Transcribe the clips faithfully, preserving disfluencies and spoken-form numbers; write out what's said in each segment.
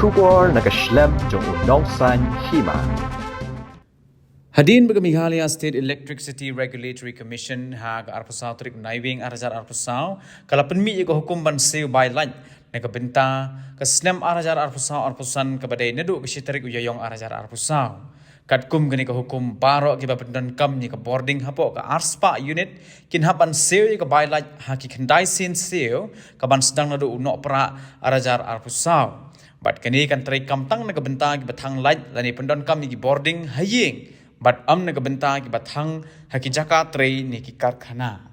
Khubor na ka shlem jong u nongsan hima. Hadien ba ka Meghalaya State Electricity Regulatory Commission ha ka arphew saw tarik u Naiwieng arhajar arphew saw ka la pynmih ïa ka hukum ban siew bai lait na ka bynta ka snem arhajar arphew saw arphew san kaba dei naduh ka shi tarik u Ïaïong arhajar arphew saw. Katkum kane ka hukum, baroh kiba pyndonkam ïa ka bording hapoh ka arspah unit kin hap ban siew ïa ka bai lait ha ki khyndai sien siew kaban sdang naduh u Nohprah arhajar arphew saw. Bad kane kan treikam tang na ka bynta kiba thang lait lane pyndonkam ïa ki bording ha ïing, bad ym na ka bynta kiba thang ha ki jaka trei ne ki karkhana.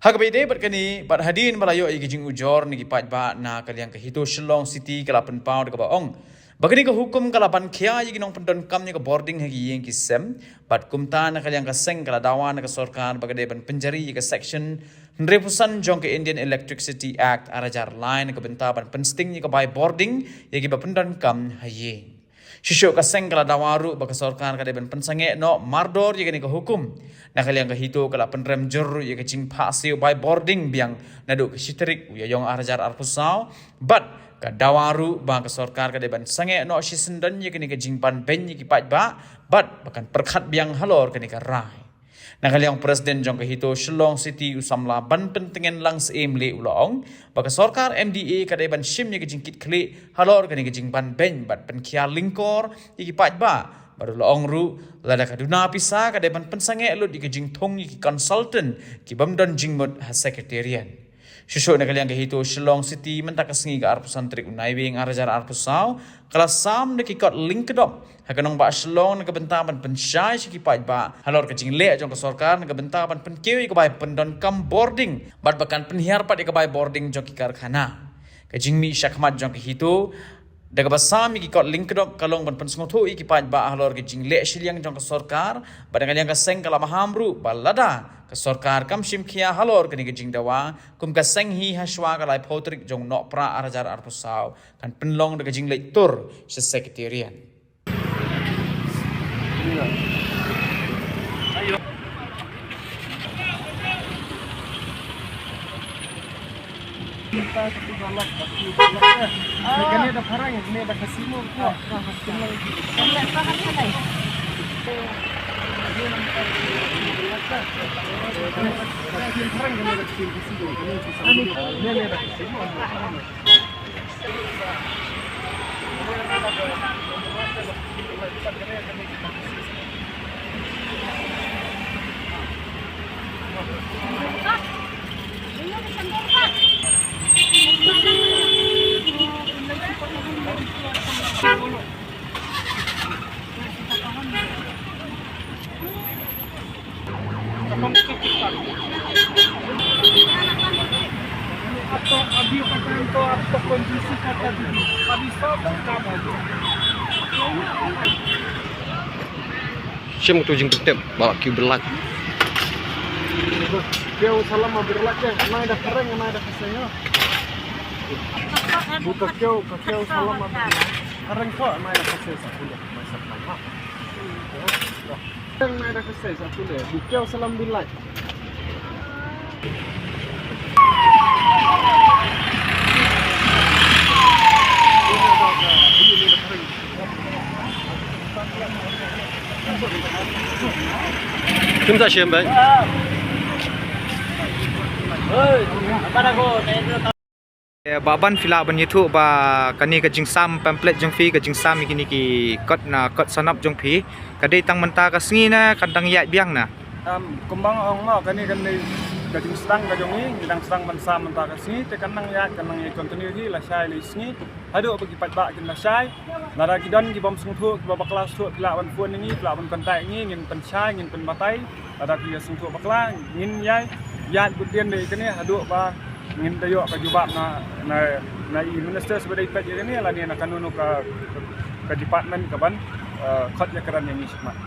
Ha kaba ïadei bad kane, bad hadien ba la ïoh ïa ki jingujor na ki paidbah, na ka liang ka HITO Shillong City ka la pynpaw da kaba ong ba kane ka hukum ka la ban khia ïa ki nongpyndonkam ïa ka bording ha ki ïing ki sem. Bad kumta na ka liang ka seng ka la dawa na ka sorkar ba ka dei ban pynjari ïa ka section hynriewphew san jong ka Indian Electricity Act arhajar lai na ka bynta ban pynsting ïa ka bai bording ïa kiba pyndonkam ha ïing. Shuh shuh ka seng ka la dawa ruh ba ka sorkar ka dei ban pynsangeh noh mardor ïa kane ka hukum. Na ka liang ka HITO ka la pynrem jur ruh ïa ka jingphah siew bai bording biang naduh ka shi tarik u Ïaïong arhajar arphew saw. Bad ka dawa ruh ba ka sorkar ka dei ban sangeh noh shisyndon ïa kane ka jingban beiñ ïa ki paidbah, bad ba kan pyrkhat biang halor kane ka rai. Na ka liang u President jong ka HITO Shillong City u samla Banpyntngen Langsyiem Leh u la ong ba ka sorkar MDA ka dei ban shim ïa ka jingkitkhlieh halor kane ka jingban beiñ bad pynkhia lyngkor ïa ki paidbah. Bad u la ong ruh, lada ka duna pisa ka dei ban pynsangeh lut ïa ka jingthung ïa ki consultant ki bym don jingmut ha Secretariat. Shuh shuh na ka liang ka HITO Shillong City mynta ka sngi ka arphew san tarik u Naiwieng arhajar arphew saw ka la sam da ki kot lyngkdop ha ka nongbah Shillong na ka bynta ban pynshai sha ki paidbah halor ka jingleh jong ka sorkar na ka bynta ban pynkiew ïa ka bai pyndonkam bording bad ba kan pynhiar pat ïa ka bai bording jong ki karkhana. Ka jingmih shakhmat jong ka HITO da kaba sam ïa ki kot lyngkdop ka long ban pynsngewthuh ïa ki paidbah halor ka jingleh shiliang jong ka sorkar. Bad na ka liang ka seng ka la maham ruh ba lada ka sorkar kam shim khia halor kane ka jingdawa, kum ka seng hi ha shwa ka laiphew tarik jong u Nohprah arhajar arphew saw kan pynlong da ka jingleit tur sha Secretariat. Shem tu jing tep balak kiu berlak. Kiu salam berlak ya, nai dah kering, nai dah kesel ya. Buka kiu, ka kiu salam berlak. Kering kok, nai dah kesel satu dah, mai satu dah. Kering nai dah kesel satu dah. Buka salam berlak. Kim sa shim bai. Ba ban phi lah ban ïathuh ba kane ka jingsam pamphlet jong phi, ka jingsam ïa kine ki kot na kot sanop jong phi, ka dei tang mynta ka sngi ne kan dang ïaid biang na? Am, kumba nga ong mo, kane kan dei ka jingsdang ka jong ngi, ngi dang sdang ban sam mynta ka sngi, te kan nang ïaid, kan nang ïaid continue hi, lashai lai sngi, haduh ba ki paidbah kin lashai. Lada ki don ki bym sngewthuh, kiba bakla shuh, ki lah ban phone ïa ngi, ki lah ban contact ïa ngi, ngin pynshai, ngin pynbatai. Lada ki sngewthuh bakla, ngin ïai ïaid bud dien da ïa kane haduh ba ngin da ïoh ka jubab na, na, na i minister ba dei peit ïa kane, lane na kano kano ka, ka department kaban, eh, khot ïa kren ïa ngi shakhmat.